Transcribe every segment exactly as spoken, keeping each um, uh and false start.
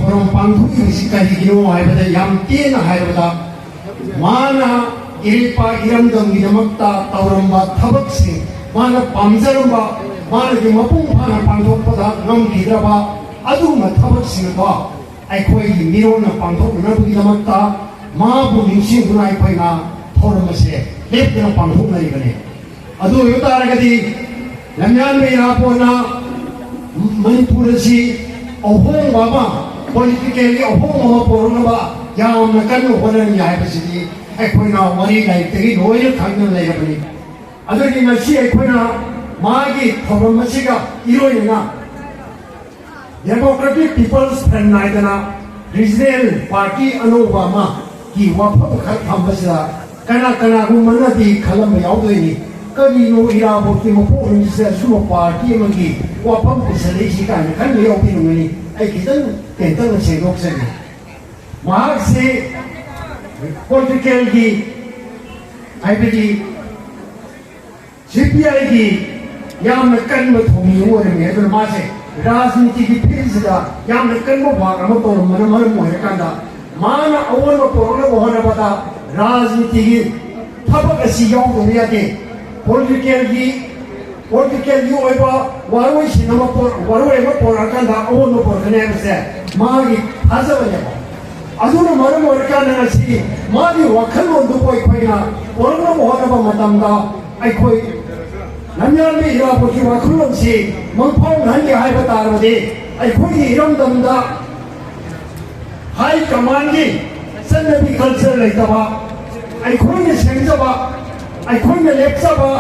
ꯊꯧꯔꯝ ꯄꯥꯡꯊꯣꯛꯂꯤꯕꯁꯤ ꯀꯔꯤꯒꯤꯅꯣ ꯍꯥꯏꯕꯗ, ꯌꯥꯝ ꯇꯦꯟꯅ ꯍꯥꯏꯔꯕꯗ, ꯃꯥꯅ ꯏꯔꯩꯄꯥꯛ ꯏꯔꯝꯗꯝꯒꯤꯗꯃꯛꯇ ꯇꯧꯔꯝꯕ ꯊꯕꯛꯁꯤꯡ, ꯃꯥꯅ ꯄꯥꯝꯖꯔꯝꯕ, ꯃꯥꯅꯗꯤ ꯃꯄꯨꯡ ꯐꯥꯅ ꯄꯥꯡꯊꯣꯛꯄꯗ ꯉꯝꯈꯤꯗ꯭ꯔꯕ ꯑꯗꯨꯒꯨꯝꯕ ꯊꯕꯛꯁꯤꯡ ꯑꯗꯣ ꯑꯩꯈꯣꯏꯒꯤ ꯃꯤꯔꯣꯟꯅ ꯄꯥꯡꯊꯣꯛꯅꯅꯕꯒꯤꯗꯃꯛꯇ ꯃꯥꯕꯨ ꯅꯤꯡꯁꯤꯡꯗꯨꯅ ꯑꯩꯈꯣꯏꯅ ꯊꯧꯔꯝ ꯑꯁꯦ ꯂꯦꯞꯇꯅ ꯄꯥꯡꯊꯣꯛꯅꯔꯤꯕꯅꯤ꯫ ꯑꯗꯨ ꯑꯣꯏꯕ ꯇꯥꯔꯒꯗꯤ ꯂꯝꯌꯥꯟꯕ ꯏꯔꯥꯕꯣꯠꯅ ꯃꯅꯤꯄꯨꯔ ꯑꯁꯤ ꯑꯍꯣꯡꯕ ꯑꯃ, politically ꯑꯍꯣꯡꯕ ꯑꯃ ꯄꯨꯔꯛꯅꯕ ꯌꯥꯝꯅ ꯀꯟꯅ ꯍꯣꯠꯅꯔꯤ ꯍꯥꯏꯕꯁꯤꯗꯤ ꯑꯩꯈꯣꯏꯅ ꯋꯥꯔꯤ ꯂꯥꯏꯔꯤꯛꯇꯒꯤ ꯂꯣꯏꯅ ꯈꯪꯗꯨꯅ ꯂꯩꯔꯕꯅꯤ꯫ ꯑꯗꯨꯒꯤ ꯉꯁꯤ ꯑꯩꯈꯣꯏꯅ ꯃꯥꯒꯤ ꯊꯧꯔꯝ ꯑꯁꯤꯒ ꯏꯔꯣꯏꯅꯅ Democratic People's Front ꯍꯥꯏꯗꯅ regional party ꯑꯅꯧꯕ ꯑꯃꯒꯤ ꯋꯥꯐꯝ ꯈꯔ ꯊꯝꯕꯁꯤꯗ ꯀꯅꯥ ꯀꯅꯥꯒꯨꯝꯕꯅꯗꯤ ꯈꯜꯂꯝꯕ ꯌꯥꯎꯗꯣꯏꯅꯤ, "ꯀꯔꯤꯅꯣ ꯏꯔꯥꯕꯣꯠꯀꯤ ꯃꯄꯣꯛꯅꯨꯃꯤꯠꯁꯤꯗ ꯑꯁꯨꯝꯕ party ꯑꯃꯒꯤ ꯋꯥꯐꯝ ꯄꯨꯁꯜꯂꯛꯏꯁꯤ?" ꯀꯥꯏꯅ ꯈꯟꯕ ꯌꯥꯎꯕꯤꯔꯝꯒꯅꯤ꯫ ꯑꯩ ꯈꯤꯇꯪ ꯇꯦꯟꯇꯛꯅ ꯁꯦꯡꯗꯣꯛꯆꯒꯦ꯫ ꯃꯍꯥꯛꯁꯤ politicalꯒꯤ, ꯍꯥꯏꯕꯗꯤ CPIꯒꯤ ꯌꯥꯝꯅ ꯀꯟꯕ ꯊꯧꯃꯤ ꯑꯃ ꯑꯣꯏꯔꯝꯃꯤ꯫ ꯑꯗꯨꯅ ꯃꯥꯁꯦ ꯔꯥꯖꯅꯤꯇꯤꯒꯤ fieldꯁꯤꯗ ꯌꯥꯝꯅ ꯀꯟꯕ ꯋꯥꯛ ꯑꯃ ꯇꯧꯔꯝꯕꯅ ꯃꯔꯝ ꯑꯣꯏꯔꯀꯥꯟꯗ, ꯃꯥꯅ ꯑꯑꯣꯟꯕ ꯄꯨꯔꯛꯅꯕ ꯍꯣꯠꯅꯕꯗ ꯔꯥꯖꯅꯤꯇꯤꯒꯤ ꯊꯕꯛ ꯑꯁꯤ ꯌꯥꯎꯗꯕ ꯌꯥꯗꯦ꯫ politicalꯒꯤ, politicalꯒꯤ ꯑꯣꯏꯕ ꯋꯥꯔꯣꯏꯁꯤꯟ ꯑꯃ ꯄꯨꯔꯛ-, ꯋꯥꯔꯣꯏ ꯑꯃ ꯄꯨꯔꯛꯑꯀꯥꯟꯗ ꯑꯑꯣꯟꯕ ꯄꯨꯔꯛꯀꯅꯤ ꯍꯥꯏꯕꯁꯦ ꯃꯥꯒꯤ ꯊꯥꯖꯕꯅꯦꯕ꯫ ꯑꯗꯨꯅ ꯃꯔꯝ ꯑꯣꯏꯔꯀꯥꯟꯗ ꯉꯁꯤ ꯃꯥꯒꯤ ꯋꯥꯈꯜꯂꯣꯟꯗꯨꯕꯨ ꯑꯩꯈꯣꯏꯅ ꯄꯨꯔꯛꯅꯕ ꯍꯣꯠꯅꯕ ꯃꯇꯝꯗ, ꯑꯩꯈꯣꯏ ꯂꯝꯌꯥꯟꯕ ꯏꯔꯥꯕꯣꯠꯀꯤ ꯋꯥꯈꯜꯂꯣꯟꯁꯤ ꯃꯪꯐꯥꯎꯅꯍꯟꯒꯦ ꯍꯥꯏꯕ ꯇꯥꯔꯕꯗꯤ, ꯑꯩꯈꯣꯏꯒꯤ ꯏꯔꯝꯗꯝꯗ high commandꯒꯤ ꯆꯠꯅꯕꯤ culture ꯂꯩꯇꯕ, ꯑꯩꯈꯣꯏꯅ ꯁꯦꯝꯖꯕ, ꯑꯩꯈꯣꯏꯅ ꯂꯦꯞꯆꯕ,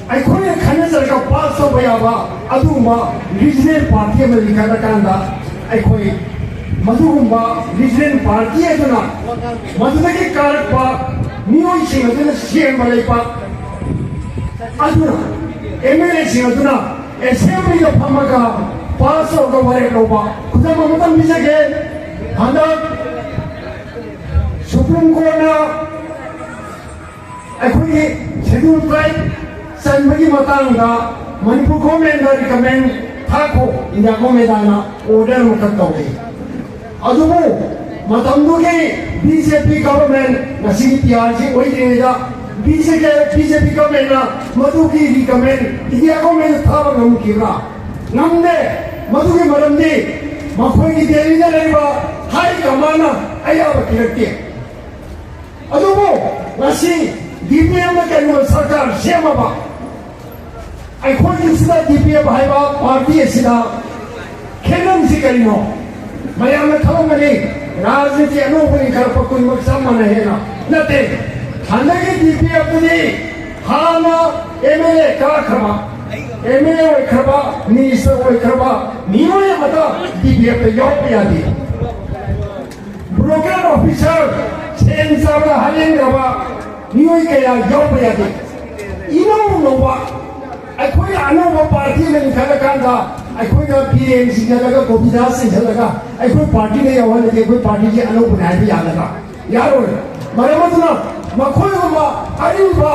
ꯑꯩꯈꯣꯏꯅ ꯈꯟꯅꯖꯔꯒ pass ꯇꯧꯕ ꯌꯥꯕ ꯑꯗꯨꯒꯨꯝꯕ regional party ꯑꯃ ꯂꯤꯡꯈꯠꯂꯀꯥꯟꯗ, ꯑꯩꯈꯣꯏ ꯃꯗꯨꯒꯨꯝꯕ regional party ꯑꯗꯨꯅ, ꯃꯗꯨꯗꯒꯤ ꯀꯥꯔꯛꯄ ꯃꯤꯑꯣꯏꯁꯤꯡ ꯑꯗꯨꯅ ꯁꯦꯝꯕ ꯂꯩꯄꯥꯛ ꯑꯗꯨꯅ, MLAꯁꯤꯡ ꯑꯗꯨꯅ assemblyꯗ ꯐꯝꯃꯒ pass ꯇꯧꯔꯒ ꯋꯥꯔꯦꯞ ꯂꯧꯕ꯫ ꯈꯨꯗꯝ ꯑꯃꯇꯪ ꯄꯤꯖꯒꯦ꯫ ꯍꯟꯗꯛ Supreme Courtꯅ ꯑꯩꯈꯣꯏꯒꯤ Scheduled Tribe ꯆꯟꯕꯒꯤ ꯃꯇꯥꯡꯗ ꯃꯅꯤꯄꯨꯔ governmentꯗ recommend ꯊꯥꯈꯣ, India governmentꯅ order ꯑꯃꯈꯛ ꯇꯧꯔꯛꯏ꯫ ꯑꯗꯨꯕꯨ ꯃꯇꯝꯗꯨꯒꯤ ꯕꯤ ꯖꯦ ꯄꯤ ꯒꯚꯔꯟꯃꯦꯟ, ꯉꯁꯤꯒꯤ ꯄꯤ ꯑꯥꯔ ꯁꯤ ꯑꯣꯏꯗ꯭ꯔꯤꯉꯩꯗ B J P, B J P ꯒꯚꯔꯟꯃꯦꯟꯅ ꯃꯗꯨꯒꯤ ꯔꯤꯀꯃꯦꯟ ꯏꯟꯗꯤꯌꯥ ꯒꯚꯔꯟꯃꯦꯟꯗ ꯊꯥꯕ ꯉꯝꯈꯤꯕ꯭ꯔꯥ? ꯉꯝꯗꯦ꯫ ꯃꯗꯨꯒꯤ ꯃꯔꯝꯗꯤ ꯃꯈꯣꯏꯒꯤ ꯗꯦꯜꯂꯤꯗ ꯂꯩꯕ ꯍꯥꯏ ꯀꯃꯥꯟꯅ ꯑꯌꯥꯕ ꯄꯤꯔꯛꯇꯦ꯫ ꯑꯗꯨꯕꯨ ꯉꯁꯤ ꯗꯤ ꯄꯤ ꯑꯦꯐꯅ ꯀꯔꯤꯒꯨꯝꯕ ꯁꯔꯀꯥꯔ ꯁꯦꯝꯃꯕ, ꯑꯩꯈꯣꯏꯒꯤꯁꯤꯗ ꯗꯤ ꯄꯤ ꯑꯦꯐ ꯍꯥꯏꯕ ꯄꯥꯔꯇꯤ ꯑꯁꯤꯗ ꯈꯦꯠꯅꯔꯤꯁꯤ ꯀꯔꯤꯅꯣ? ꯃꯌꯥꯝꯅ ꯈꯪꯂꯝꯒꯅꯤ, ꯔꯥꯖꯅꯤꯇꯤ ꯑꯅꯧꯕ ꯂꯤꯡꯈꯠꯂꯛꯄ ꯀꯨꯟꯃꯛ ꯆꯞ ꯃꯥꯟꯅꯩ ꯍꯥꯏꯅ꯫ ꯅꯠꯇꯦ, ꯍꯟꯗꯛꯀꯤ ꯗꯤ ꯄꯤ ꯑꯦꯐꯇꯗꯤ ꯍꯥꯟꯅ ꯑꯦꯝ ꯑꯦꯜ ꯑꯦ ꯀꯥꯈ꯭ꯔꯕ, ꯑꯦꯝ ꯑꯦꯜ ꯑꯦ ꯑꯣꯏꯈ꯭ꯔꯕ, ꯃꯤꯅꯤꯁꯇꯔ ꯑꯣꯏꯈ꯭ꯔꯕ ꯃꯤꯑꯣꯏ ꯑꯃꯠꯇ ꯗꯤ ꯄꯤ ꯑꯦꯐꯇ ꯌꯥꯎꯕ ꯌꯥꯗꯦ꯫ ꯕ꯭ꯌꯨꯔꯣꯀ꯭ꯔꯦꯠ ꯑꯣꯐꯤꯁꯥꯔ, ꯁꯦꯟ ꯆꯥꯕꯗ ꯍꯥꯂꯦꯟꯈ꯭ꯔꯕ ꯃꯤꯑꯣꯏ ꯀꯌꯥ ꯌꯥꯎꯕ ꯌꯥꯗꯦ꯫ ꯏꯅꯧ ꯅꯧꯕ, ꯑꯩꯈꯣꯏꯅ ꯑꯅꯧꯕ ꯄꯥꯔꯇꯤ ꯑꯃ ꯂꯤꯡꯈꯠꯂꯀꯥꯟꯗ ꯑꯩꯈꯣꯏꯅ ꯕꯤꯔꯦꯟ ꯆꯤꯡꯈꯠꯂꯒ, ꯒꯣꯕꯤꯟꯗꯥꯁ ꯆꯤꯡꯈꯠꯂꯒ ꯑꯩꯈꯣꯏ ꯄꯥꯔꯇꯤꯗ ꯌꯥꯎꯍꯜꯂꯗꯤ ꯑꯩꯈꯣꯏ ꯄꯥꯔꯇꯤꯁꯤ ꯑꯅꯧꯕꯅꯤ ꯍꯥꯏꯕ ꯌꯥꯒꯗ꯭ꯔꯥ? ꯌꯥꯔꯣꯏ꯫ ꯃꯔꯝ ꯑꯗꯨꯅ ꯃꯈꯣꯏꯒꯨꯝꯕ ꯑꯔꯤꯕ,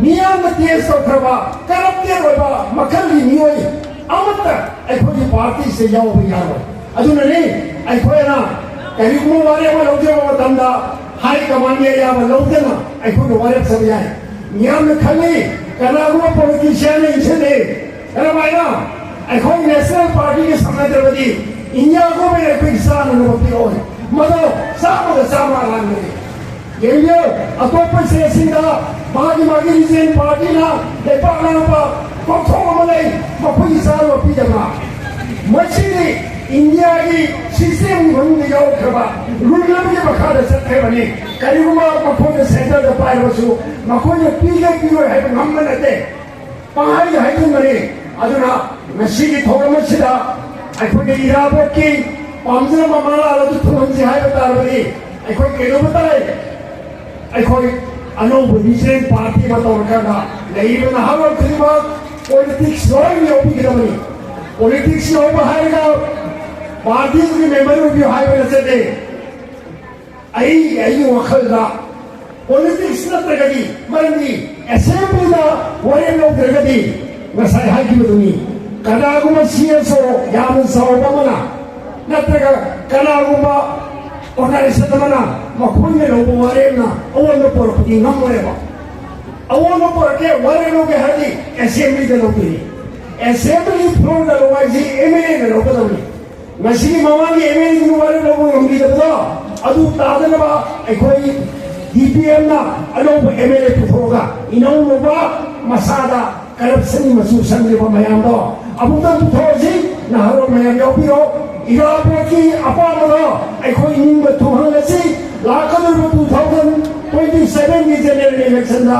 ꯃꯤꯌꯥꯝꯅ ꯇꯦꯁ ꯇꯧꯈ꯭ꯔꯕ, ꯀꯔꯞꯇꯦꯠ ꯑꯣꯏꯕ ꯃꯈꯜꯒꯤ ꯃꯤꯑꯣꯏ ꯑꯃꯠꯇ ꯑꯩꯈꯣꯏꯒꯤ ꯄꯥꯔꯇꯤꯁꯤꯗ ꯌꯥꯎꯕ ꯌꯥꯔꯣꯏ꯫ ꯑꯗꯨꯅꯅꯤ ꯑꯩꯈꯣꯏꯅ ꯀꯔꯤꯒꯨꯝꯕ ꯋꯥꯔꯦꯞ ꯑꯃ ꯂꯧꯖꯕ ꯃꯇꯝꯗ ꯍꯥꯏ ꯀꯃꯥꯟꯒꯤ ꯑꯌꯥꯕ ꯂꯧꯗꯅ ꯑꯩꯈꯣꯏꯅ ꯋꯥꯔꯦꯞ ꯆꯠꯄ ꯌꯥꯏ꯫ ꯃꯤꯌꯥꯝꯅ ꯈꯜꯂꯤ, ꯀꯅꯥꯒꯨꯝꯕ ꯄꯣꯂꯤꯇꯤꯁꯤꯌꯥꯟꯅ ꯏꯟꯁꯤꯜꯂꯤ, ꯀꯔꯝꯍꯥꯏꯅ ꯑꯩꯈꯣꯏ ꯅꯦꯁꯅꯦꯜ ꯄꯥꯔꯇꯤꯒ ꯁꯝꯅꯗ꯭ꯔꯕꯗꯤ ꯏꯟꯗꯤꯌꯥ ꯒꯣꯔꯃꯦꯟ ꯑꯩꯈꯣꯏꯒꯤ ꯆꯥꯅꯅꯕ ꯄꯤꯔꯛꯑꯣꯏ꯫ ꯃꯗꯨ ꯆꯥꯝꯃꯗ ꯆꯥꯝꯃ ꯑꯔꯥꯟꯕꯅꯤ꯫ ꯌꯦꯡꯕꯤꯌꯨ, ꯑꯇꯣꯞꯄ ꯁ꯭ꯇꯦꯠꯁꯤꯡꯗ ꯃꯥꯒꯤ ꯃꯥꯒꯤ ꯔꯤꯖꯅꯦꯜ ꯄꯥꯔꯇꯤꯅ ꯂꯩꯕꯥꯛ ꯂꯥꯡꯕ ꯀꯣꯛꯊꯣꯛ ꯑꯃ ꯂꯩ, ꯃꯈꯣꯏꯒꯤ ꯆꯥꯅꯕ ꯄꯤꯗꯕ꯫ ꯃꯁꯤꯗꯤ ꯏꯟꯗꯤꯌꯥꯒꯤ ꯁꯤꯁꯇꯦꯝꯒꯤ ꯃꯅꯨꯡꯗ ꯌꯥꯎꯈ꯭ꯔꯕ ꯔꯨꯜ ꯑꯃꯒꯤ ꯃꯈꯥꯗ ꯆꯠꯈ꯭ꯔꯕꯅꯤ꯫ ꯀꯔꯤꯒꯨꯝꯕ ꯃꯈꯣꯏꯅ ꯁꯦꯟꯇꯔꯗ ꯄꯥꯏꯔꯕꯁꯨ ꯃꯈꯣꯏꯅ ꯄꯤꯒꯦ ꯄꯤꯔꯣꯏ ꯍꯥꯏꯕ ꯉꯝꯕ ꯅꯠꯇꯦ꯫ ꯄꯪꯍꯥꯏꯗ ꯍꯥꯏꯖꯤꯟꯕꯅꯤ꯫ ꯑꯗꯨꯅ ꯉꯁꯤꯒꯤ ꯊꯧꯔꯝ ꯑꯁꯤꯗ ꯑꯩꯈꯣꯏꯒꯤ ꯏꯔꯥꯕꯣꯠꯀꯤ ꯄꯥꯝꯖꯕ ꯃꯃꯥ ꯂꯥꯜ ꯑꯗꯨ ꯊꯨꯡꯍꯟꯁꯤ ꯍꯥꯏꯕ ꯇꯥꯔꯕꯗꯤ ꯑꯩꯈꯣꯏ ꯀꯩꯗꯧꯕ ꯇꯥꯏ? ꯑꯩꯈꯣꯏ ꯑꯅꯧꯕ ꯔꯤꯖꯅꯦꯜ ꯄꯥꯔꯇꯤ ꯑꯃ ꯇꯧꯔꯀꯥꯟꯗ ꯂꯩꯔꯤꯕ ꯅꯍꯥꯔꯣꯜ ꯈꯨꯗꯤꯡꯃꯛ ꯄꯣꯂꯤꯇꯤꯛꯁ ꯂꯣꯏꯅ ꯌꯥꯎꯕꯤꯒꯗꯕꯅꯤ꯫ ꯄꯣꯂꯤꯇꯤꯛꯁ ꯌꯥꯎꯕ ꯍꯥꯏꯔꯒ ꯄꯥꯔꯇꯤꯗꯨꯒꯤ ꯃꯦꯝꯕꯔ ꯑꯣꯏꯕꯤꯌꯨ ꯍꯥꯏꯕ ꯅꯠꯆꯗꯦ꯫ ꯑꯩ, ꯑꯩꯒꯤ ꯋꯥꯈꯜꯗ ꯄꯣꯂꯤꯇꯤꯛꯁ ꯅꯠꯇ꯭ꯔꯒꯗꯤ, ꯃꯔꯝꯗꯤ ꯑꯦꯁꯦꯝꯕ꯭ꯂꯤꯗ ꯋꯥꯔꯦꯞ ꯂꯧꯗ꯭ꯔꯒꯗꯤ, ꯉꯁꯥꯏ ꯍꯥꯏꯈꯤꯕꯗꯨꯅꯤ, ꯀꯅꯥꯒꯨꯝꯕ ꯁꯤ ꯑꯦꯁ ꯑꯣ ꯌꯥꯝꯅ ꯆꯥꯎꯕ ꯑꯃꯅ ꯅꯠꯇ꯭ꯔꯒ ꯀꯅꯥꯒꯨꯝꯕ organization ꯑꯃꯅ ꯃꯈꯣꯏꯅ ꯂꯧꯕ ꯋꯥꯔꯦꯞꯅ ꯑꯑꯣꯟꯕ ꯄꯨꯔꯛꯄꯗꯤ ꯉꯝꯃꯣꯏꯕ꯫ ꯑꯑꯣꯟꯕ ꯄꯨꯔꯛꯀꯦ, ꯋꯥꯔꯦꯞ ꯂꯧꯒꯦ ꯍꯥꯏꯔꯗꯤ assemblyꯗ ꯂꯧꯗꯣꯏꯅꯤ꯫ Assembly floorꯗ ꯂꯧ ꯍꯥꯏꯁꯤ MLAꯅ ꯂꯧꯒꯗꯕꯅꯤ꯫ ꯉꯁꯤꯒꯤ ꯃꯃꯥꯡꯒꯤ MLAꯗꯨꯅ ꯋꯥꯔꯦꯞ ꯂꯧꯕ ꯉꯝꯈꯤꯗꯕꯗꯣ, ꯑꯗꯨ ꯇꯥꯗꯅꯕ ꯑꯩꯈꯣꯏ DPMꯅ ꯑꯅꯧꯕ MLA ꯄꯨꯊꯣꯛꯑꯒ ꯏꯅꯧꯅꯧꯕ ꯃꯁꯥꯗ corruption ꯃꯆꯨ ꯁꯪꯂꯤꯕ ꯃꯌꯥꯝꯗꯣ ꯑꯃꯨꯛꯇꯪ ꯄꯨꯊꯣꯛꯑꯁꯤ꯫ ꯅꯍꯥꯔꯣꯜ ꯃꯌꯥꯝ ꯌꯥꯎꯕꯤꯔꯣ꯫ ꯏꯔꯥꯕꯣꯠꯀꯤ ꯑꯄꯥꯝꯕꯗꯣ ꯑꯩꯈꯣꯏ ꯅꯤꯡꯕ ꯊꯨꯡꯍꯜꯂꯁꯤ꯫ ꯂꯥꯛꯀꯗꯧꯔꯤꯕ two thousand twenty sevenꯒꯤ general electionꯗ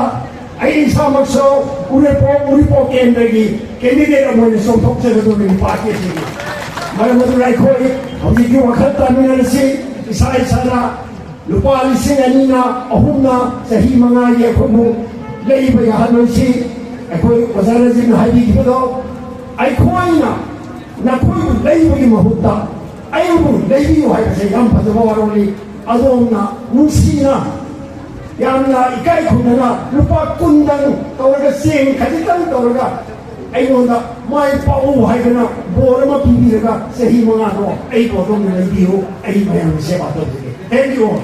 ꯑꯩ ꯏꯁꯥꯃꯛꯁꯨ ꯎꯔꯤꯄꯣꯛ, ꯎꯔꯤꯄꯣꯛ ꯀꯦꯟꯗ꯭ꯔꯒꯤ candidate ꯑꯃ ꯑꯣꯏꯅ ꯆꯣꯡꯊꯣꯛꯆꯒꯗꯧꯔꯤꯕ party ꯑꯁꯤꯅꯤ꯫ ꯃꯔꯝ ꯑꯗꯨꯅ ꯑꯩꯈꯣꯏ ꯍꯧꯖꯤꯛꯇꯤ ꯋꯥꯈꯜ ꯇꯥꯃꯤꯟꯅꯔꯁꯤ꯫ ꯏꯁꯥ ꯏꯁꯥꯅ ꯂꯨꯄꯥ ꯂꯤꯁꯤꯡ ꯑꯅꯤꯅ, ꯑꯍꯨꯝꯅ ꯆꯍꯤ ꯃꯉꯥꯒꯤ ꯑꯩꯈꯣꯏꯕꯨ ꯂꯩꯕ ꯌꯥꯍꯜꯂꯣꯏꯁꯤ꯫ ꯑꯩꯈꯣꯏ ꯑꯣꯖꯥ ꯔꯖꯤꯕꯅ ꯍꯥꯏꯕꯤꯈꯤꯕꯗꯣ, ꯑꯩꯈꯣꯏꯅ ꯅꯈꯣꯏꯕꯨ ꯂꯩꯕꯒꯤ ꯃꯍꯨꯠꯇ ꯑꯩꯕꯨ ꯂꯩꯕꯤꯌꯨ ꯍꯥꯏꯕꯁꯦ ꯌꯥꯝ ꯐꯖꯕ ꯋꯥꯔꯣꯜꯅꯤ꯫ ꯑꯗꯣꯝꯅ ꯅꯨꯡꯁꯤꯅ, ꯌꯥꯝꯅ ꯏꯀꯥꯏ ꯈꯨꯝꯅꯅ ꯂꯨꯄꯥ ꯀꯨꯟꯗꯪ ꯇꯧꯔꯒ, ꯆꯦꯡ ꯈꯖꯤꯛꯇꯪ ꯇꯧꯔꯒ ꯑꯩꯉꯣꯟꯗ ꯃꯥꯏ ꯄꯥꯛꯎ ꯍꯥꯏꯗꯅ ꯕꯣꯔ ꯑꯃ ꯄꯤꯕꯤꯔꯒ ꯆꯍꯤ ꯃꯉꯥꯗꯣ ꯑꯩꯕꯨ ꯑꯗꯣꯝꯅ ꯂꯩꯕꯤꯌꯨ꯫ ꯑꯩ ꯃꯌꯥꯝꯒꯤ ꯁꯦꯕꯥ ꯇꯧꯖꯒꯦ꯫ Thank you all.